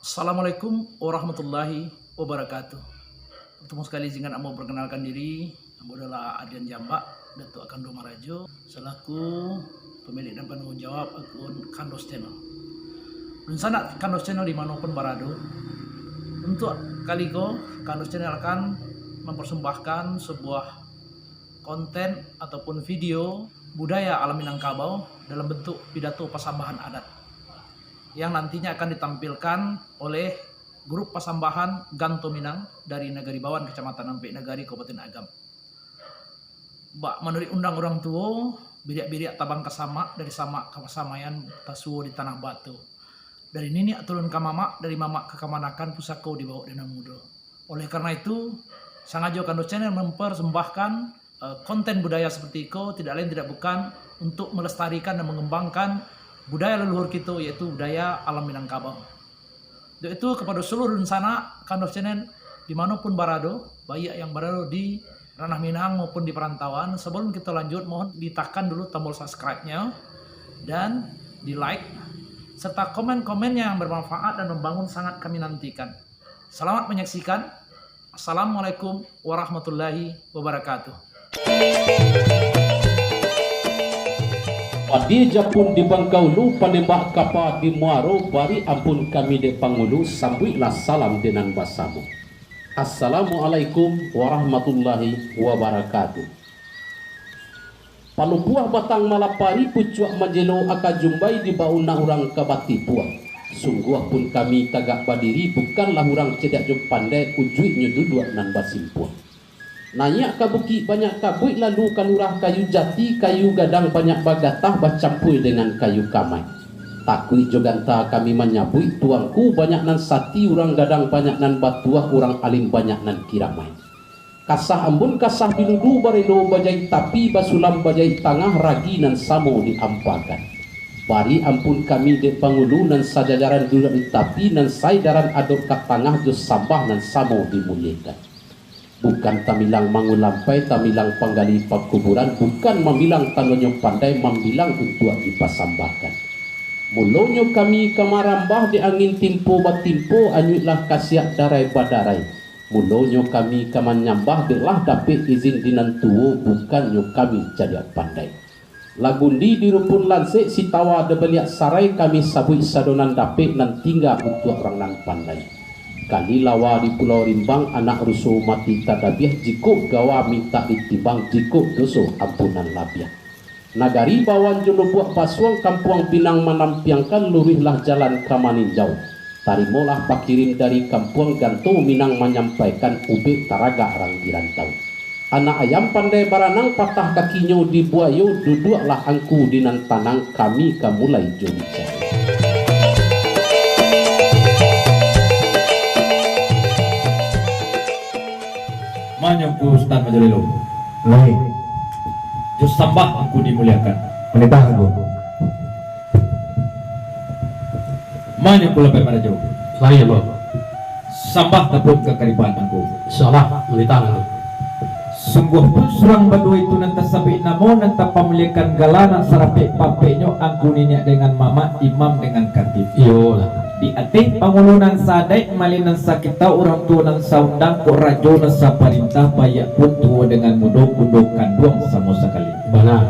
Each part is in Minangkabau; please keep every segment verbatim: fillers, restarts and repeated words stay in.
Assalamualaikum warahmatullahi wabarakatuh. Pertama sekali, izinkan ambo perkenalkan diri. Ambo adalah Adian Jambak, Datuak Kandung Marajo, selaku pemilik dan penanggung jawab akun Kandos Channel. Dunsanak Kandos Channel di mano pun barado, untuk kali ko, Kandos Channel akan mempersembahkan sebuah konten ataupun video budaya alam Minangkabau dalam bentuk pidato pasambahan adat yang nantinya akan ditampilkan oleh grup pasambahan Ganto Minang dari Nagari Bawan, Kecamatan Ampek Nagari, Kabupaten Agam. Bak manuruik undang urang tuo, biriak-biriak tabang ka samak, dari samak ka pasamaian, tasuo di tanah batu. Dari niniak turun ka mamak, dari mamak ka kamanakan, pusako dibaok dek nan mudo. Oleh karena itu, sangajo Kandos Channel mempersembahkan, eh, konten budaya seperti iko, tidak lain tidak bukan untuk melestarikan dan mengembangkan budaya leluhur kito, yaitu budaya alam Minangkabau. Untuk itu, kepada seluruh dunsanak Kandos Channel di mano pun barado, baik yang barado di ranah Minang maupun di perantauan, sebelum kita lanjut, mohon ditakan dulu tombol subscribe-nya dan di-like, serta komen-komen yang bermanfaat dan membangun sangat kami nantikan. Selamat menyaksikan. Assalamualaikum warahmatullahi wabarakatuh. Padi japun di Bangkaulu, panembak kapa di Muaro, bari ampun kami dek pangulu, sambuiklah salam dek nan basamo. Assalamualaikum warahmatullahi wabarakatuh. Palupuah batang malapari, pucuak majelo aka jumbai, di baunak urang ka batipuah. Sungguah pun kami tagak badiri, bukanlah urang cadiak jo pandai, ujuiknyo duduak nan basimpuah. Naiak ka bukik banyak kabuik, lalu ka lurah kayu jati, kayu gadang banyak bagatah, bacampua dengan kayu kamai. Takuik jo ganta kami manyabuik, tuangku banyak nan sati, urang gadang banyak nan batuah, urang alim banyak nan kiramaik. Kasah ambun kasah biludu, barelo bajaik tapi, basulam bajaik tangah, ragi nan samo diampakan. Bari ampun kami dek pangulu, nan sajajaran duduak di tapi, nan saedaran adok ka tangah, jo sambah nan samo dimuliekan. Bukan tamilang mangulampai, tamilang panggali pakuburan, bukan mambilang tandonyo pandai, mambilang untuak dipasambahkan. Mulonyo kami ka marambah, di angin timpo batimpo, anyuiklah kasiak darai badarai. Mulonyo kami ka manyambah, dek lah dapek izin di nan tuo, bukannyo kami cadiak pandai. Lagundi di Rupun Lansek, Sitawa di Baliak Sarai, kami sabuik sado nan dapek, nan tingga untuak urang nan pandai. Kali Lawa di Pulau Rimbang, anak ruso mati tadabiah, jikok gawa mintak ditimbang, jikok doso ampunan labiah. Nagari Bawan jo Lubuak Basuang, kampuang Pinang manampiangkan, luruihlah jalan ka Maninjau. Tarimolah pakirim dari kampuang, Ganto Minang manyampaikan, ubek taragak rang di rantau. Anak ayam pandai baranang, patah kakinyo di buayo, duduaklah angku di nan tanang, kami ka mulai jo bicara. Manyangku Sutan Majalelo. Lai. Jo sambah angku dimuliakan. Manitah angku. Manyangku Labai Marajo. Lai, Ambo. Sambah tapun ka karibahan angku. Insyaallah, manitah angku. Sungguah pun surang baduo itu nan tasabik namo, nan tapamuliakan gala, nan sarapek-papeknyo angku niniak dengan mamak, imam dengan katib. Iyolah. Di ateh pangulu nan saadaik, malin nan sakita, urang tuo nan saundang, kok rajo nan saparintah, baiak pun tuo dengan mudo, kundo kanduang samo sakali. Bana.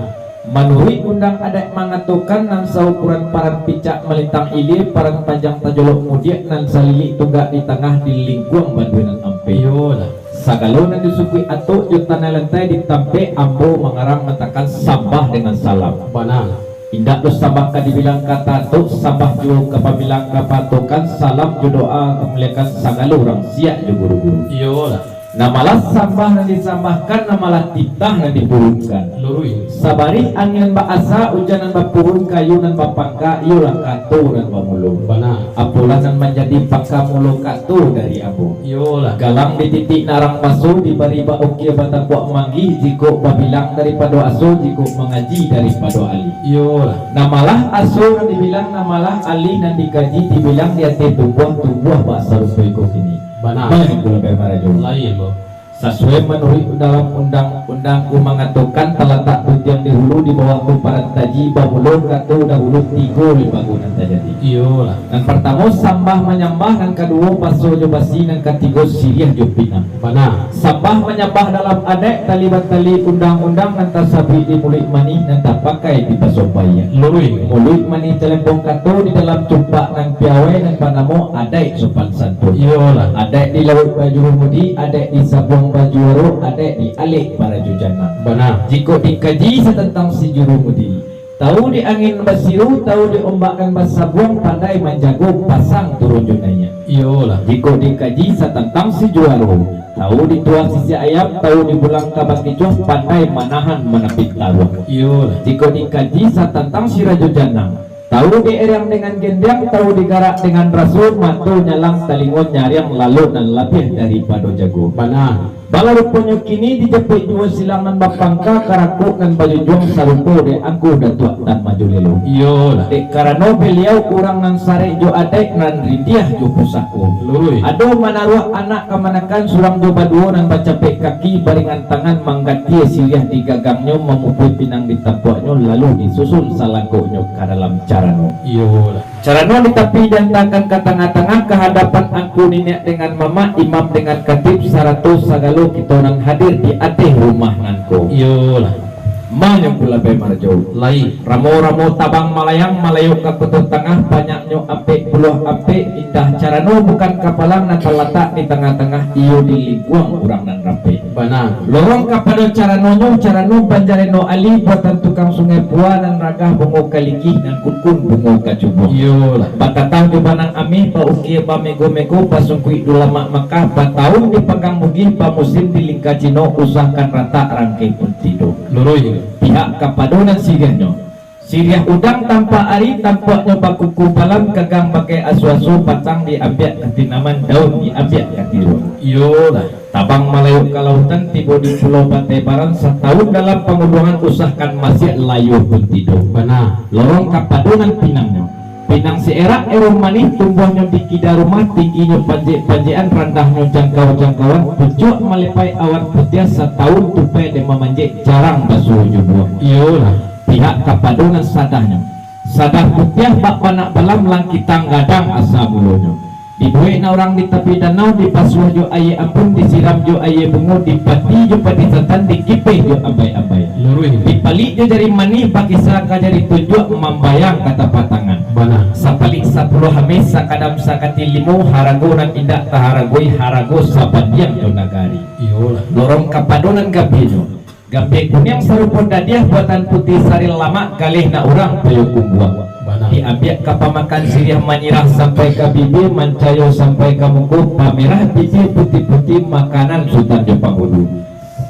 Manuruik undang adaik mangatokan, nan saukuran paran picak malintang ilia, paran panjang tajolok mudiak, nan salilik tunggak di tangah, dilingkuang baduo nan ampek. Iyolah. Sagalo nan disukuik atok jo tanah lantai ditampek, ambo mangarang mangatakan sambah dengan salam. Bana. Indak doh sambah ka dibilang ka tatok, sambah juo ka pambilang ka patokan, salam jo doa ka muliakan sagalo urang siak jo guru-guru. Iyolah. Nan malah sambah nan disambahkan, nan malah titah nan dipuruikkan. Luruih. Sabarih angin nan baasa, ujan nan bapurun, kayu nan bapangka, iyolah kato nan bamulo. Bana. Apolah nan manjadi pakamulo kato dari ambo. Iyolah. Galang dititik narang baso, dibari bak ukia batakuak manggih, jikok babilang daripado aso, jikok mangaji daripado alih. Iyolah. Nan malah aso nan dibilang, nan malah alih nan dikaji, dibilang di ateh tumbuah, tumbuah bak sarupo iko kini. Bana. Manyangku Labai Marajo. Lai, Ambo. Sasuai manuruik dalam undang-undang ko mangatokan, talatak puntiang di hulu, di bawah ko parantaji, bamulo kato dahulu tigo limbago nan tajadi. Iyolah. Nan partamo sambah manyambah, nan kaduo baso jo basi, nan katigo siriah jo pinang. Bana. Sambah manyambah dalam adaik, tali batali undang-undang, nan tasabuik di muluik manih, nan tapakai di baso baiak. Luruih. Muluik manih talempong kato, di dalam tumpak nan piawai, nan banamo adaik sopan santun. Iyolah. Adaik di lauik bajurumudi, adaik di sabuang bajuaro, adaik di alek barajo janang. Bana. Jikok dikaji satantang si jurumudi, tau di angin basiru, tau di ombak nan basabuang, pandai manjago pasang turun jo naiak. Iyolah. Jikok dikaji satantang si juaro, tau di tuah sisiak ayam, tau di bulang ka bakicuah, pandai manahan manapik taruang. Iyolah. Jikok dikaji satantang si rajo janang, tau di eriang dengan gendiang, tau di garak dengan raso, mato nyalang, talingo nyariang, lalok nan labiah daripado jago. Bana. Bala ruponyo kini dijapek juo silang nan bapangka, karakok nan bajujuang, sarupo dek Angku Datuak Tan Majulelo. Iyolah. Dek karano baliau urang nan sarek jo adaik, nan rindiah jo pusako. Luruih. Ado manaruah anak kamanakan, surang jo baduo nan bacapek kaki, baringan tangan manggatie siriah di gagangnyo, mamupui pinang di tampuaknyo, lalu disusun salangkoknyo ka dalam carano. Iyolah. Carano di tapi diantakan ka tangah-tangah, ka hadapan angku niniak dengan mamak, imam dengan katib, sarato sagalo kito nan hadir di ateh rumah nangko. Iyolah. Manyangku labai marajo. Lai. Ramo-ramo tabang malayang, malayok ka koto tangah, banyaknyo ampek puluah ampek, indah carano bukan kapalang, nan talatak di tangah-tangah, iyo di lingkuang urang nan rapek. Bana. Lorong kapado caranonyo, carano Banjareno Ali, buatan tukang Sungai Pua, nan ragah bungo kalikih, nan kunkun bungo kacubuang. Iyolah. Batatah jo banang ameh, baukia bamego-mego, basungkuik dulamak Makah, bataun di Panggang Bugih, bamusim di Lingka Cino, usahkan ratak rangkai pun tido. Luruih. Pihak kapado nan siriahnyo, siriah udang tampak ari, tampuaknyo bakuku palam, gagang bagai aso-aso, batang diambiak ka tinaman, daun diambiak ka tiruang. Iyolah. Tabang malayok ka lautan, tibo di Pulau Batai Baran, satahun dalam panguduangan, usahkan masiak layua pun tido. Bana. Lorong kapado nan pinangnyo. Pinang si erak ero manih, tumbuahnyo di kida rumah, tingginyo panjek-panjekan, randahnyo jangkau-jangkauan, pucuak malepai awan putiah, satahun tupai dek mamanjek, jarang basuo jo buang. Iyolah. Pihak kapado nan sadahnyo. Sadah putiah bak banak balam, langkitang gadang asa mulonyo. Dibuek nak urang di tapi danau, dipasuah jo aia ampun, disiram jo aia bungo, dipati jo padi santan, dikipeh jo ambai-ambai. Luruih. Dipalik jo jari manih, bakisa ka jari tunjuak, mambayang ka tapak tangan. Bana. Sapalik sapuluah ameh, sakadam sakati limo, harago nan indak taharagoi, harago sabandiang jo nagari. Iyolah. Lorong kapado nan gabihnyo. Gambia kuniang sarupo dadiah, buatan putiah sari lamak, galeh nak urang payo kumbuang. Bana. Diambiak ka pamakan siriah manyirah, sampai ka bibia, mancayo sampai ka muko, pamerah bibia putiah-putiah, makanan sutan jo pangulu.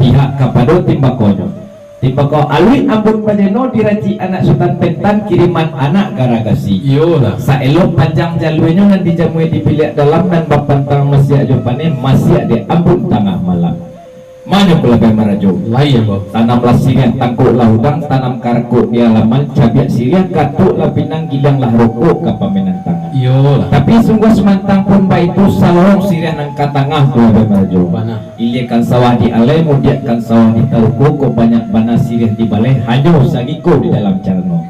Pihak kapado timbakonyo. Timbako aluik ambun bajeno, diracik anak sutan Pentan, kiriman anak Garagasi. Iyolah. Saelok panjang jaluanyo, nan dijamui di biliak dalam, nan bapantang masiak jo paneh, masiak dek ambun tangah malam. Manyangku labai marajo. Lai, ambo. Tanamlah siriah, tangkoklah udang, tanam karakok di alaman, cabiak siriah, katuklah pinang, gilianglah rokok ka pamainan tangan. Iyolah. Tapi sungguah sumantang pun baitu, salorong siriah nan ka tangah tu labai marajo. Bana. Iliakan sawah di alai, mudiakkan sawah di taruko, kok banyak bana siriah di balai, hanyo sagiko di dalam carano.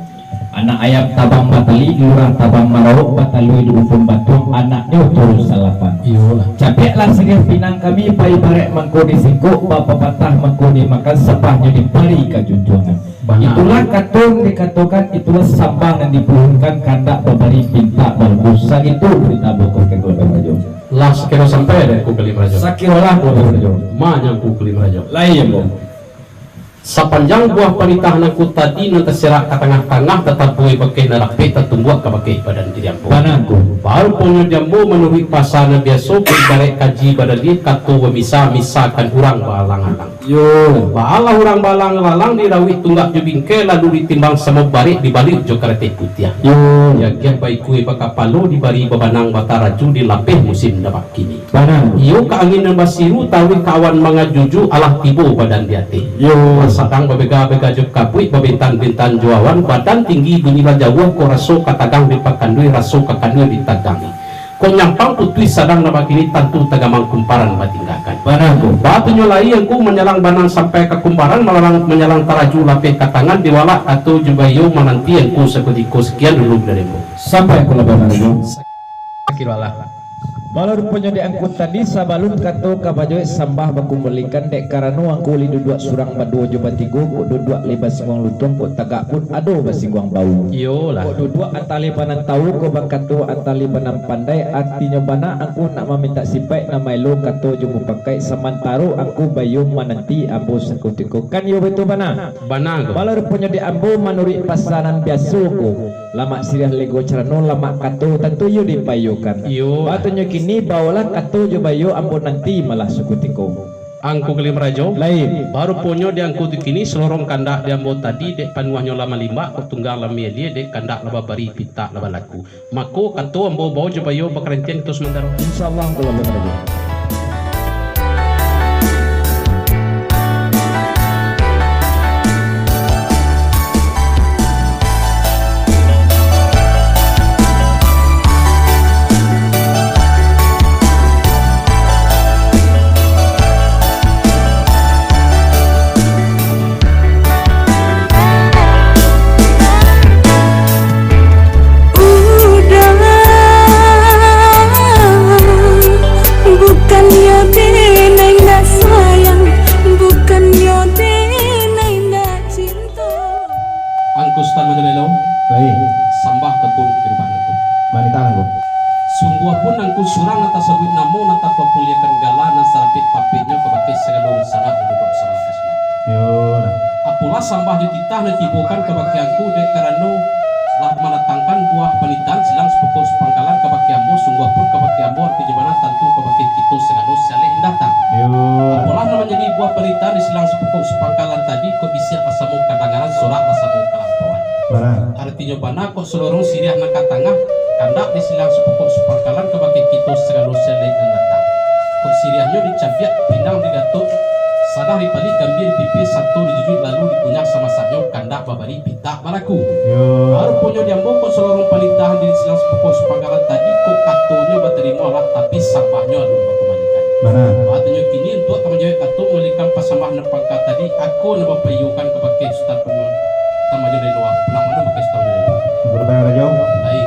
Anak ayam tabang batali, lurah tabang marawok, batalua di ujung batuang, anaknyo turun salapan. Iyolah. Cabiaklah siriah pinang kami, pai barek mangko disingkok, bapapatah mangko dimakan, sapahnyo dipari ka junjuangan. Bana. Itulah kato nan dikatokan, itulah sambah nan dipuhunkan, kandak babari pintak balungguah, sagitu purita bokor kanggo labai marajo. Lah sakiro sampai dek Angku Kali Marajo. Sakirolah Angku Kali Marajo. Manyangku Kali Marajo. Lai, ambo. Sapanjang buah panitahan Angku tadi nan taserak ka tangah-tangah, tatabuai bakeh nan rapek, tatumbuak ka bakeh badan diri ambo. Bana, Angku. Baruponyo di ambo manuruik pasa nan biaso, ibarat kaji badaliah, kato bamisa, misakan urang baalang-alang. Yo. Baalah urang baalang-alang, dirauik tunggak jo bingkai, lalu ditimbang samo barek, dibaliak jo karateh putiah. Yo. Diagiah baikua bakapalo, dibari babanang bataraju, dilapeh musim dabak kini. Bana. Iyo ka angin nan basiru, taruih ka awan mangajuju, alah tibo badan di ateh. Yo. Sadang babega-bega jo kabuik, babentan-bentan jo awan, badan tinggi bunyi bajauah, ko raso ka tagang dipakandui, raso ka kandui ditagangi. Kok nyampang putuih sadang nan bakini, tantu tagamang kumparan batinggakan. Bana, Angku. Batunyo lai Angku manyalang banang sampai ka kumparan, malalang manyalang taraju lapeh ka tangan, diwalak kato jo baiyo mananti Angku sakutiko. Sekian dulu dari Angku. Sampai Angku lah, Bana, dulu. Sakiro lah. Malah ruponyo di Angku tadi, sabalun kato ka bajawek sambah bakumbalikan, dek karano Angku lai duduak surang baduo jo batigo, kok duduak lai basingguang lutuang, kok tagak pun ado basingguang bahu. Iyolah. Kok duduak ateh lai panantau, kok bakato ateh lai panampan pandai, artinyo bana Angku nak mamintak sipaik, nak maelo kato jo mupakaik, samantaro Angku baiyo mananti ambo sakutiko. Kan iyo baitu bana? Bana ko. Malah ruponyo di ambo manuruik pasanan biaso ko. Lamak siriah lego carano, lamak kato tantu iyo dipaiyokan. Iyo. Batunyo kini, baolah kato jo baiyo ambo nanti malah sakutiko. Angku Gali Marajo. Lai. Baruponyo di Angku tu kini, salorong kandak di ambo tadi, dek panuahnyo lah malimbak, kok tunggang lah mialia, dek kandak lah babari, pintak lah balaku. Mako, kato ambo bao jo baiyo bakarantian kito samantaro. Insyaallah, Angku Gali Marajo. Udah, bukannyo denai ndak sayang, bukannyo denai ndak cinto. Angku Sutan Majalelo. Lai. Sambah ataupun firman Angku. Manitah Angku. Sungguahpun Angku surang nan tasabuik namo, nan tapamuliakan gala, nan sarapik-papiknyo kabake sagalo sanak nan duduak sabalakasnyo. Yo, nah. Apolah sambah jo titah nan tibokan kabake Angku, dek karano lah mandatangkan buah panitahan silang sapokok sapangkalan kabake ambo, sungguahpun kabake ambo, artinyo bana tantu kabake kito sagalo saleh datang. Yo. Apolah nan manjadi buah panitahan di silang sapokok sapangkalan tadi, kok bisiak basamo kadangaran, sorak basamo kalampauan. Bana. Artinyo bana, kok salorong siriah nan ka tangah, kandak di silang sapokok sapangkalan kabake kito sagalo saleh nan datang. Kok siriahnyo dicabiak, pinang digatok, sadah dipalik, gambia dipipih, sato dijujuik, lalu dikunyah samasaknyo, kandak babari, pintak balaku. Yo. Baruponyo di ambo, kok salorong panitahan di silang sapokok sapangkalan tadi, kok katonyo batarimo alah, tapi sambahnyo alun bakumbalikan. Bana. Batunyo kini, untuak ka manjawek kato, mangalikan pasambahan nan pangka tadi, ako nan bapaiyokan kabake Sutan Pama-, Tamajo Delo, pulang mano bake Sutan Pamajo Delo. Angku Gali Marajo. Lai.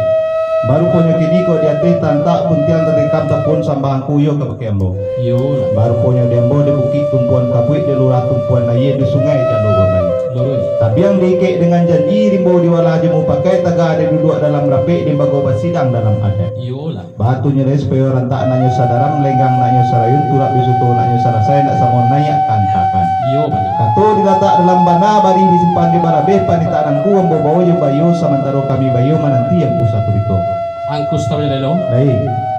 Baruponyo kini, kok di ateh tantak puntiang tatikam tapun sambah Angku iyo kabake ambo. Iyolah. Baruponyo di ambo di bukik tumpuan kabuik, di lurah tumpuan aia, di sungai jalua bamain. Lurus. Tabiang diikek dengan janji, rimbo diwalah jo mupakaik, tagah diduduak dalam rapek, dimbago basidang dalam adat. Iyolah. Batunyo lai supayo rantak naknyo sadaram, lenggang naknyo sarayun, turap jo suto naknyo salasai, nak samo naiak ka antakan. Iyo, bana. Kato dilatak dalam bana, barih disimpan di balabeh, panitahan Angku ambo bao jo baiyo, samantaro kami baiyo mananti Angku sakutiko. Angku Sutan Majalelo. Lai.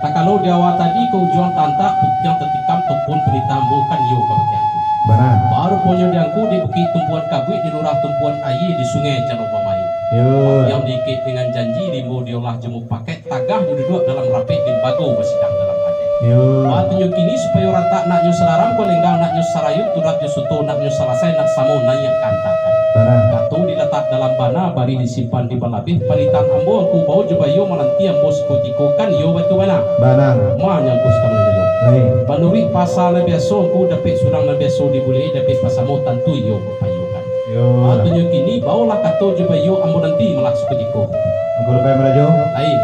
Takalo di awa tadi, ka ujuang tantak, puntiang tatikam tapun panitahan ambo kan iyo kabake Angku. Bana. Baruponyo di Angku di bukik tumpuan kabuik, di lurah tumpuan aia, di sungai jalua bamain. Yo. Tabiang diikek dengan janji, rimbo diolah jo mupakaik, tagah diduduak dalam rapek, dimbago basidang dalam adat. Yo. Batunyo kini, supayo rantak naknyo sadaram, kok lenggang naknyo sarayun, turap jo suto naknyo salasai, nak samo naiak ka antakan. Bana. Kato dilatak dalam bana, barih disimpan di balabeh, panitahan ambo Angku bao jo baiyo mananti ambo sakutiko, kan iyo baitu bana? Bana. Ma nyo Angku Sutan Majalelo. Lai. Manuruik pasa nan biaso, Angku dapek surang nan biaso dibulek, dapek basamo tantu iyo bapaiyokan. Yo. Batunyo kini, baolah kato jo baiyo ambo nanti malah sakutiko. Angku Gali Marajo. Ai.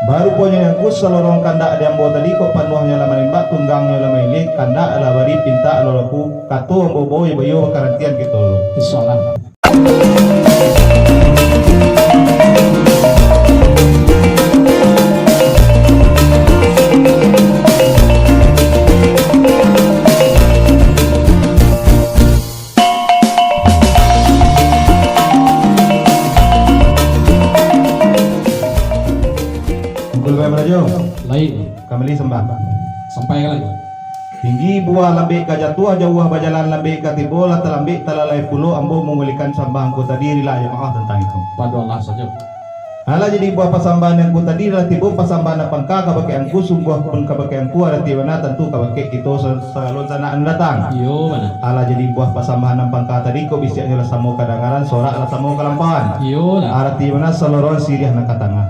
Baruponyo di Angku salorong kandak di ambo tadi, kok panuahnyo lah manimbak, tunggangnyo lah mailia, kandak lah bari, pintak lah laku, kato ambo bao jo baiyo bakarantian kito. Insyaallah. Angku Gali Marajo. Lai. Kambali sambah. Sampaikan. Tinggi buah lambek ka jatuah, jauah bajalan lambek ka tibo, lah talambek talalai pulo, ambo mangalikan sambah Angku tadi, rila jo maaf tantang itu. Pado Allah sajo. Alah jadi buah pasambahan Angku tadi, lah tibo pasambahan nan pangka kabake Angku, sungguahpun kabake Angku, arati bana tantu kabake kito sa-, sagalo sanak nan datang. Iyo, bana. Alah jadi buah pasambahan nan pangka tadi, kok bisiaknyo lah samo kadangaran, sorak lah samo kalampauan. Iyolah. Arati bana salorong siriah nan ka tangah.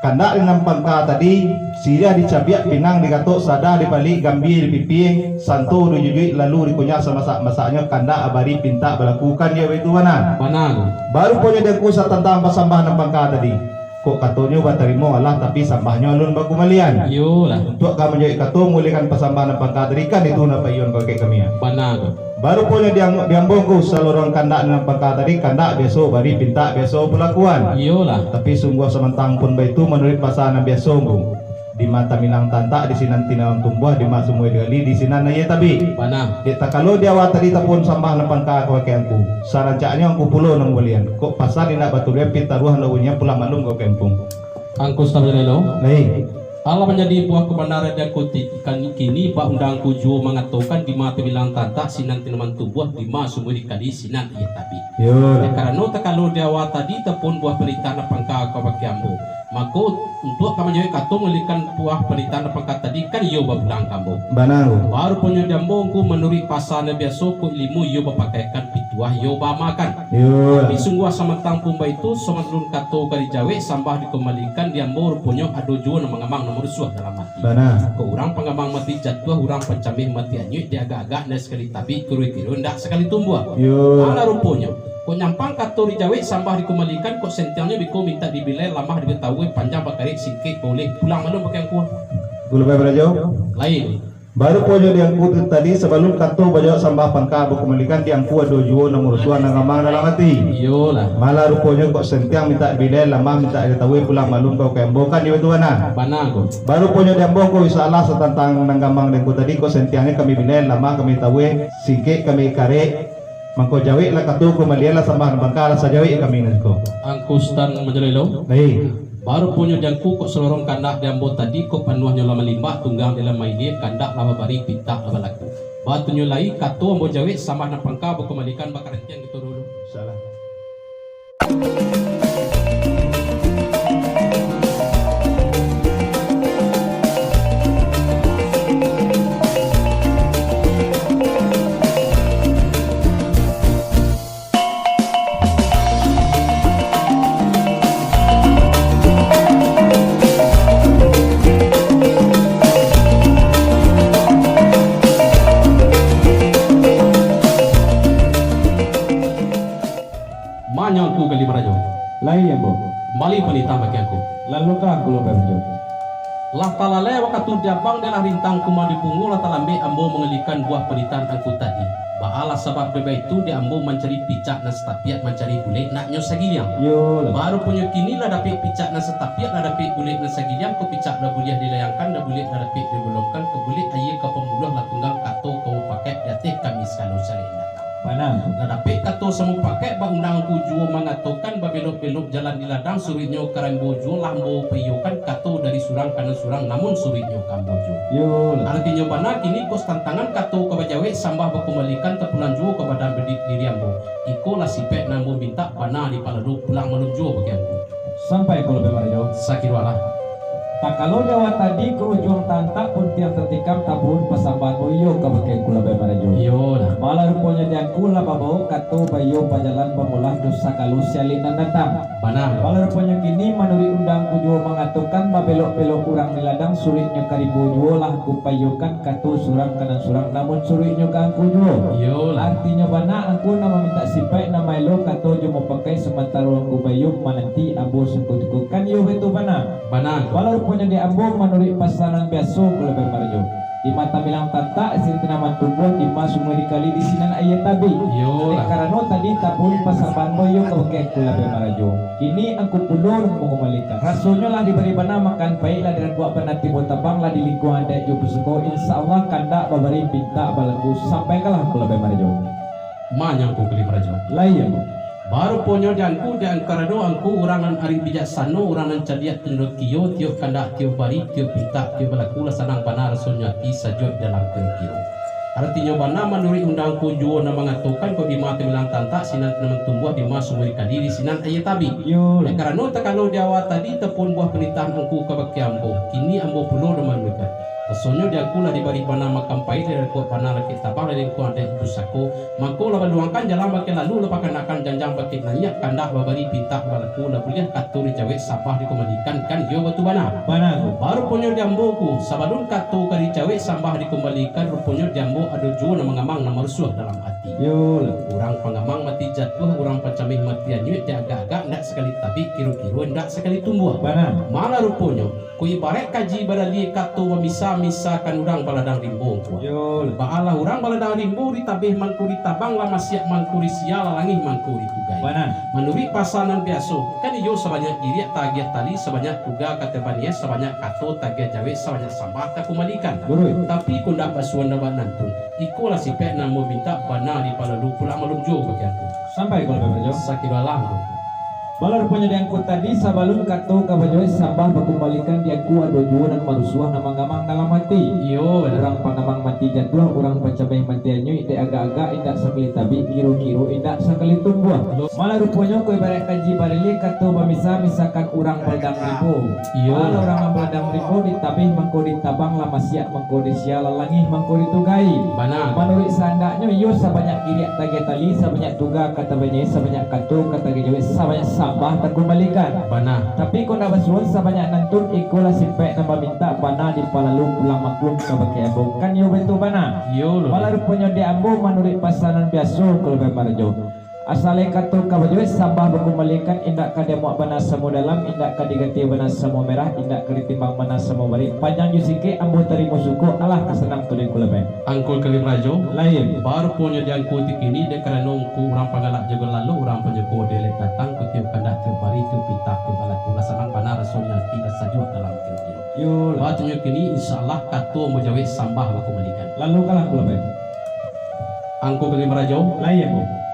Kandak di nan pangka tadi, siriah dicabiak, pinang digatok, sadah dipalik, gambia dipipie, santo dijujuik, lalu dikunyah samasak-masaknyo, kandak babari pintak balaku, kan iyo baitu bana? Bana tu. Baru punyo di angku satantang pasambahan nan pangka tadi. Kok katonyo batarimo alah, tapi sambahnyo alun bakumalian. Iyolah. Untuak ka manjawek kato, mangulihkan pasambahan nan pangka tadi, kan itu nan paiyoan ka bakeh kami, ah. Bana tu. Baru punyo di ang-, di ambo ngku, salorong kandak nan pangka tadi, kandak biaso bari, pintak biaso palakuan. Iyolah. Tapi sungguah samantang pun baitu, manuruik pasa nan biaso ngku. Di ma tamilang tantak, di sinan tinaman tumbuah, di ma sumua digali, di sinan aia tabik. Bana. Dek takalo di awal tadi tapuhun sambah nan pangka ka bakeh angku. Sarancaknyo angku pulo nan mambalian. Kok pasa indak baturuik, pitaruah nan bunyian pulang maklum ka bakeh angku. Angku Sutan Jalelo. Lai. Alah manjadi buah kabanaran di angku ti-, kan kini bak undang angku juo mangatokan di ma tamilang tantak, sinan tanaman tumbuah, di ma sumua digali, sinan aia tabik. Yo. Dek karano takalo di awal tadi tapuhun buah panitahan nan pangka ka bakeh ambo. Mako, untuak ka manjawek kato mangulihkan buah panitahan nan pangka tadi, kan iyo bapulang ka ambo. Bana. Baru punyo di ambo ngku manuruik pasa nan biaso, kok ilimu iyo bapakaikan, pituah iyo baamakan. Yo. Tapi sungguah samantang pun baitu, sabalun kato ka dijawek, sambah dikumbalikan, di ambo ruponyo ado juo nan mangamang, nan marusuah dalam ati. Bana. Kok urang pangamang mati jatuah, urang pancameh mati anyuik, diagak-agak indak sakali tabik, kiruih-kiruih indak sakali tumbuah. Yo. Alah ruponyo, kok nyampang kato dijawek, sambah dikumbalikan, kok sentiangnyo biko mintak dibilai, lamah dikatawui, panjang bakarek, singkek bauleh, pulang maklum bakeh angku. Gulu pai barajo. Lain. Baru punyo di angku tu tadi, sabalun kato bajawek sambah pangka bakumalikan, di angku ado juo nan marusuah, nan gamang dalam ati. Iyolah. Malah ruponyo kok sentiang mintak dibilai, lamah mintak dikatawui, pulang maklum ka bakeh ambo, kan iyo baitu bana? Bana ko. Baru punyo di ambo ko, insyaallah, satantang nan gamang di angku tadi, kok sentiangnyo kami bilai, lamah kami tawui, singkek kami karek, mangko jaweklah kato, kumalianlah sambah nan pangka, lah sajawek kami nan ko. Angku Sutan Majalelo. Baik. Baru punyo di angku kok salorong kandak di ambo tadi, kok panuahnyo lah malimbak, tunggang di lah mailia, kandak lah babari, pintak lah balaku. Batunyo lai, kato ambo jawek, sambah nan pangka bakumalikan, bakarantiang kito dulu. Salah. Manyo angku Gali Marajo. Lai, ambo. Kumbali panitahan bakeh angku. Lalu ka angku Lobai Marajo. Lah talalai wakatu di abang, dek lah rintang kuma di pungo, lah talambek ambo mangalikan buah panitahan angku tadi. Baalah sabab dek baitu, dek ambo mancari picak nan satapiak, mancari bulek naknyo sagiliang. Yo lah. Baru punyo kini lah dapek picak nan satapiak, lah dapek bulek nan sagiliang, kok picak lah buliah dilayangkan, lah bulek lah dapek digolongkan, kok bulek aia ka pambuluah, lah tunggang kato ka mupakaik, di ateh kami sagalo caliak nan datang. Bana. Lah dapek kato samupakaik, baundang angku juo mangatokan, babelok-belok jalan di ladang, suruiknyo ka ambo juo, lah ambo paiyokan, kato dari surang ka nan surang, namun suruiknyo ka ambo juo. Yo lah. Aratinyo bana, kini kok satantangan kato ka bajawek, sambah bakumbalikan, tapulang juo ka badan badi-, diri ambo. Iko lah sipaik nan ambo mintak, bana dipalado, pulang maklum juo bakeh angku. Sampai angku Lobai Marajo. Sakiro alah. Takalo di awal tadi, ka ujuang tantak puntiang tatikam, tapuhun pasambahan baiyo ka bakeh angku Lobai Marajo. Iyo lah. Malah ruponyo di angku lah babao kato baiyo bajalan, bamolah dosa kalu sialek nan datang. Bana. Malah ruponyo kini manuruik undang angku juo mangatokan, babelok-belok urang di ladang, suruiknyo ka rimbo juo, lah angku paiyokan kato surang ka nan surang, namun suruiknyo ka angku juo. Iyo lah. Aratinyo bana, angku nan mamintak sipaik, nan maelo kato jo mupakai, samantaro angku baiyo mananti ambo sungkuah-sungkuah, kan iyo baitu bana? Bana. Malah ruponyo di ambo manuruik pasa nan biaso, angku Lobai Marajo. Di ma tamilang tantak, sinan tanaman tumbuah, di ma sumua digali, di sinan aia tabik. Iyo lah. Dek karano tadi tapuhun pasambahan baiyo ka bakeh angku Lobai Marajo. Kini angku pulo nan mangumbalikan. Rasonyo lah dibari bana makan paik, lah dirambuak bana tibo tabang, lah di lingkuang adaik jo pusako, insya Allah kandak babari pintak balaku, sampaikanlah angku Lobai Marajo. Manyo angku Gali Marajo. Lai, ambo. Baru punyo di angku, dek karano angku urang nan arik bijaksano, urang nan cadiak tinodokiyo, tiok kandak, tiok bari, tiok pintak, tiok balaku, lah sanang bana rasonyo ati, sajuak dalam kiro-kiro. Aratinyo bana manuruik undang angku juo nan mangatokan, kok di ma tamilang tantak, sinan tanaman tumbuah, di ma sumua digali, di sinan aia tabik. Yo. Dek karano takalo di awal tadi tapuhun buah panitahan angku ka bakeh ambo, kini ambo pulo nan manuruikan. Rasonyo di angku lah dibari bana makan payi, lah dikuak bana lakek tabang, lah lingkuang dek pusako. Mangko lah baluangkan jalan bakeh lalu, lah pakanakan janjang bakeh naiak, kandak babari pintak balaku, lah buliah kato dijawek sambah dikumbalikan, kan iyo baitu bana. Bana tu. Baruponyo di ambo ko, sabalun kato ka dijawek sambah dikumbalikan, ruponyo di ambo ado juo nan mangamang, nan marusuah dalam ati. Iyolah. Urang pangamang mati jatuah, urang pancameh mati anyuik, dek agak-agak indak sakali tabik, kiro-kiro indak sakali tumbuah. Bana. Malah ruponyo, ko ibaraik kaji baralia, kato bamisa-misakan urang baladang rimbo ko. Iyolah. Baalah urang baladang rimbo ditabeh mangko ditabang, lah masiak mangko disia, lah langih mangko ditugai. Bana. Manuruik pasa nan biaso, kan iyo sabanyak giriak tagiah tali, sabanyak tuga ka tabaniahi, sabanyak kato tagiah jawek, sabanyak sambah takumbalikan. Lurus. Tapi ko ndak basuo ndak banantun. Ikolah sipek nan mamintak bana dipalalu, pulang malum juo bagian tu. Sampai kalau barajo. Sakiro alah tu. Bala ruponyo di angku tadi, sabalun kato ka bajawek sambah bakumbalikan, di angku ado juo nan marusuah, nan mangamang dalam ati. Iyo, bana. Urang pangamang mati jatuah, urang pancameh mati anyuik, dek agak-agak indak sakali tabik, kiro-kiro indak sakali tumbuah. Lo- Malah ruponyo ko ibaraik kaji baralia, kato bamisa-misakan urang baladang rimbo. Iyo. Alah urang nan baladang rimbo ditabeh mangko ditabang, lah masiak mangko disia, lah langih mangko ditugai. Bana. Manuruik saandaknyo iyo sabanyak giriak tagiah tali, sabanyak tuga ka tabaniahi, sabanyak kato ka tagiah jawek, sabanyak sambah takumbalikan. Bana. Tapi ko ndak basuo sabanyak nantun, ikolah sipek nan mamintak bana dipalalu, pulang maklum kabake ambo, kan iyo baitu bana. Iyo lo. Malah ruponyo di ambo manuruik pasa nan biaso kalau barajo. Asal lai kato ka bajawek sambah bakumbalikan, indak ka diamuak bana samo dalam, indak ka digatih bana samo merah, indak ka ditimbang bana samo barik. Panjang jo singkek ambo tarimo suko, alah ka sanang tu di angku labai. Angku Kalim Rajo, lai. Baruponyo di angku ti kini, dek karano angku urang panggalak juo lalu, urang panjuko dek elek datang, kutiok kandak tiok bari, tiok pintak tiok balaku, lah sanang bana rasonyo ati, lah sajuak dalam kiro-kiro. Yo. Baruponyo kini, insya Allah, kato ambo jawek sambah bakumbalikan. Lalu kalah angku labai. Angku Kalim Rajo. Lai, angku.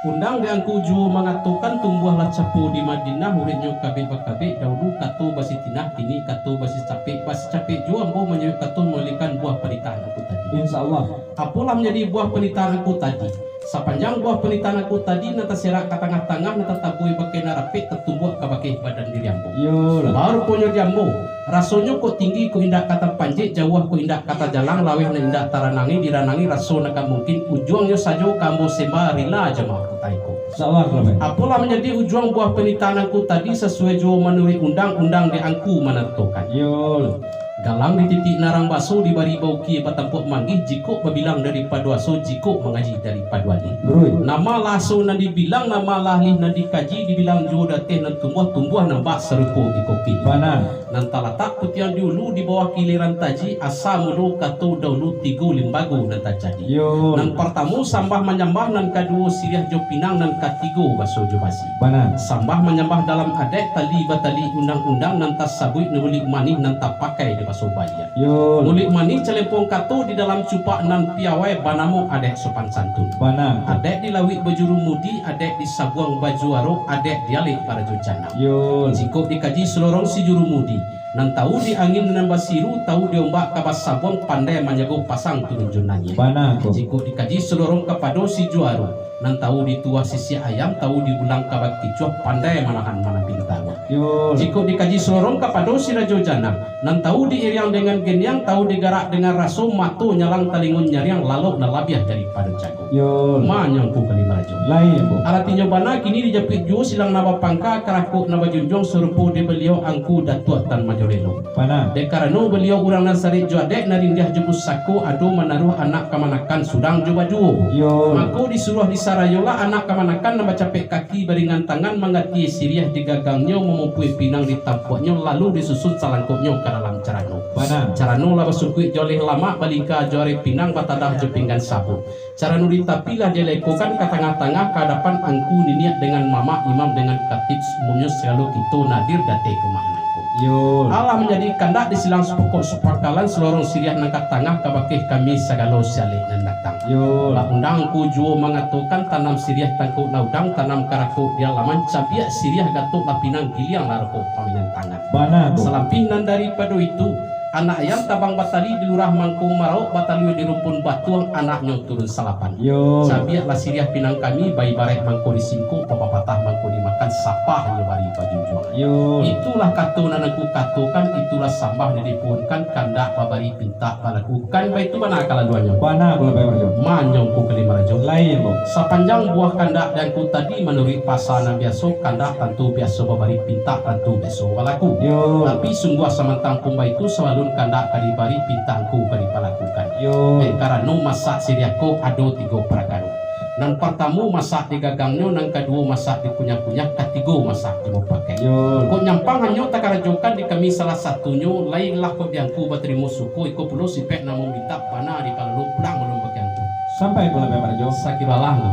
Undang di angku juo mangatokan, tumbuahlah capo di Madinah, uriknyo kabek-bakabek, dahulu kato basitinah, kini kato basicapek, basicapek juo ambo manjawek kato mambalikan buah panitahan angku tadi. Insya Allah. Apolah manjadi buah panitahan angku tadi? Sapanjang buah panitahan angku tadi nan taserak ka tangah-tangah, nan tatabuih bakeh nan rapek, tatumbuak kabakeh badan diri ambo. Iyolah. Baruponyo di ambo, rasonyo kok tinggi kok indak ka tapanjek, jauah kok indak ka tajalang, laweh nan indak taranangi, diranangi raso nan ka mungkin, ujuangnyo sajo ka ambo sembah, rila jo maaf kutai ko. Insya Allah, kalau baik. Apolah manjadi ujuang buah panitahan angku tadi, sasuai juo manuruik undang-undang di angku manantukan. Iyolah. Galang dititik narang baso, dibari baukia batampuak manggih, jikok babilang daripado aso, jikok mangaji daripado alih. Betul. Namalah aso nan dibilang, namalah alih nan dikaji, dibilang juo dateh nan tumbuah, tumbuah nan bak sarupo iko kini. Bana. Nan talatak putiang di ulu, di bawah kiliran taji, asa mulo kato dahulu tigo limbago nan tajadi. Yo. Nan partamo sambah manyambah, nan kaduo siriah jo pinang, nan katigo baso jo basi. Bana. Sambah manyambah dalam adaik, tali batali undang-undang, nan tasabuik nan bulik manih, nan tapakai di baso baliak. Yo. Bulik manih calempong kato di dalam cupak nan piawai, banamo adaik sopan santun. Bana. Adaik di lauik bajurumudi, adaik di sabuang bajuaro, adaik di alek barajo janang. Yo. Jikok dikaji salorong si jurumudi, nan tau di angin nan basiru, tau di ombak ka basabuang, pandai manjago pasang turun jo naiak. Bana ko. Jikok dikaji salorong kapado si juaro, nan tau di tuah sisiak ayam, tau di bulang ka bakicuah, pandai manahan manambing taruah. Yo. Jikok dikaji salorong kapado si rajo janang, nan tau di iriang dengan giniang, tau di garak dengan raso, mato nyalang talingo nyariang, lalok nan labiah daripado jago. Yo. Manyo angku Kalim Rajo. Lai, ambo. Aratinyo bana kini dijapuik juo silang nan bapangka, karakok nan bajunjuang, sarupo di baliau angku Datuak Tan Majolelo. Bana. Dek karano baliau urang nan sarik jo adaik, nan rindiah jo pusako, ado manaruah anak kamanakan surang jo bajuo. Yo. Mako disuruah disarayolah anak kamanakan nan bacapek kaki baringan tangan, manggatia siriah di gagangnyo, mamupui pinang di tampuaknyo, lalu disusun salangkoknyo ka dalam carano. Bana. Carano lah basungkuik jo aleh lamak, balingka jo areh pinang, batadah jo pinggan sabuik. Carano di tapi lah dilekokan ka tangah-tangah, ka adapan angku niniak dengan mamak, imam dengan katib, umumnyo sagalo kito nan hadir dateh ka rumah nangko. Yo. Alah manjadi kandak di silang sapokok sapangkalan, salorong siriah nan ka tangah, kabakeh kami sagalo si alek nan datang. Yo. Baundang angku juo mangatokan, tanam siriah tangkok laudang, tanam karakok di alaman, cabiak siriah gatok lah pinang, giliang lah rokok pamainan tangan. Bana tu. Salampih nan daripado itu, anak ayam tabang batali di lurah mangko marauk, batalua di rumpun batuang, anaknyo turun salapan. Yo. Cabiaklah siriah pinang kami, baibaraik mangko disingkok, bapapatah mangko dimakan, Sapah nyo bari bajunjuang. Yo. Itulah kato nan angku katokan, itulah sambah nan dipuhunkan, kandak babari pintak balaku. Kan baitu bana kalaluannyo. Bana, Angku Labai Marajo. Manyongku Kali Marajo. Lai, Ambo. Sapanjang buah kandak di angku tadi, manuruik pasa nan biaso, kandak tantu biaso babari, pintak tantu biaso balaku. Yo. Tapi sungguah samantang pun baitu, sabalun kandak ka dibari, pintak angku ka dibalakukan. Yo. Dek karano masak siriah ko ado tigo parakaro. Nan partamo masak di gagangnyo, nan kaduo masak di kunyah-kunyah, katigo masak di mupakai. Yo. Kok nyampang hanyo takarajokan di kami salah satunyo, lai lah kok di angku batarimo syukur, iko pulo sipek nan mambintak bana di palalo pulang malum bagi angku. Sampai pulang, Angku Labai Marajo. Sakiro alah tu.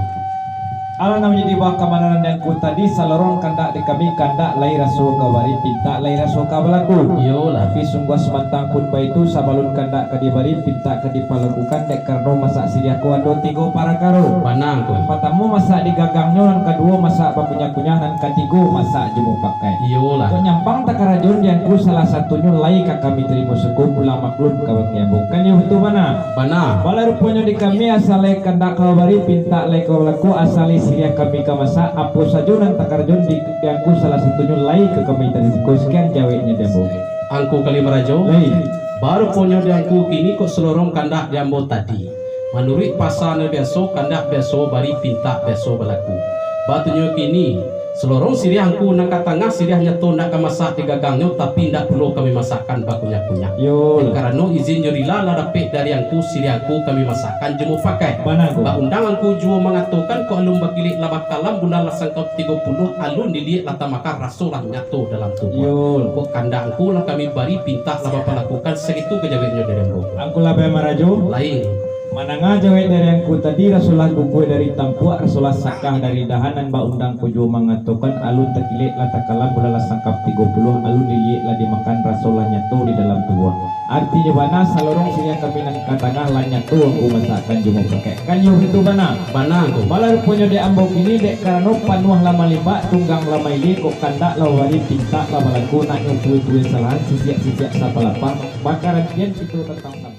Alah nan manjadi buah kamanaran di angku tadi, salorong kandak di kami, kandak lai raso ka bari, pintak lai raso ka balaku. Iyolah. Tapi sungguah samantang pun baitu, sabalun kandak ka dibari, pintak ka dibalakukan, dek karano masak siriah ko ado tigo parakaro. Bana, Angku. Nan partamo masak di gagangnyo, nan kaduo masak bakunyah-kunyah, nan katigo masak jo mupakai. Iyolah. Kok nyampang takarajoan di angku salah satunyo, lai ka kami tarimo syukur, pulang maklum ka bagi ambo. Kan iyo baitu bana? Bana. Bala ruponyo di kami asa lai kandak ka bari, pintak lai ka balaku, asa lai siriah kami ka masak, apo sajo nan takarajoan di, di angku salah satunyo, lai ka kami tarimo syukur. Sakian jaweknyo di ambo. Angku Kali Marajo. Lai. Baruponyo di angku kini kok salorong kandak di ambo tadi. Manuruik pasa nan biaso, kandak biaso bari, pintak biaso balaku. Batunyo kini, salorong siriah angku nan ka tangah, siriah nyato ndak ka masak di gagangnyo, tapi ndak pulo kami masakkan bakunyah-kunyah. Yo. Dek karano izin jo rila lah dapek dari angku, siriah angku kami masakkan jo mupakai. Bana, Angku. Baundang angku juo mangatokan, kok alun bakilek lah bakalam, bulan lah sangkau tigo puluah, alun diliek lah tamakan, raso lah nyato dalam tubuah. Yo. Kok kandak angku lah kami bari, pintak lah bapalakukan, sagitu ka jaweknyo dari ambo. Angku Labai Marajo. Lai. Mandanga jawek dari angku tadi, rasolah guguah dari tampuak, rasolah sakah dari dahan, nan baundang ko juo mangatokan, alun takilek lah takalam, bulan lah sangkau tigo puluah, alun diliek lah dimakan, rasolah nyato di dalam tubuah. Artinyo bana, salorong siriah kami nan ka tangah lah nyato angku masakkan jo mupakai. Kan iyo baitu bana? Bana, Angku. Bala ruponyo dek ambo kini, dek karano panuah lah malimbak, tunggang lah mailia, kok kandak lah bari, pintak lah balaku, nak nyo tuai-tuai salahan, sisiak-sisiak sapalapah, bakarantian kito tantang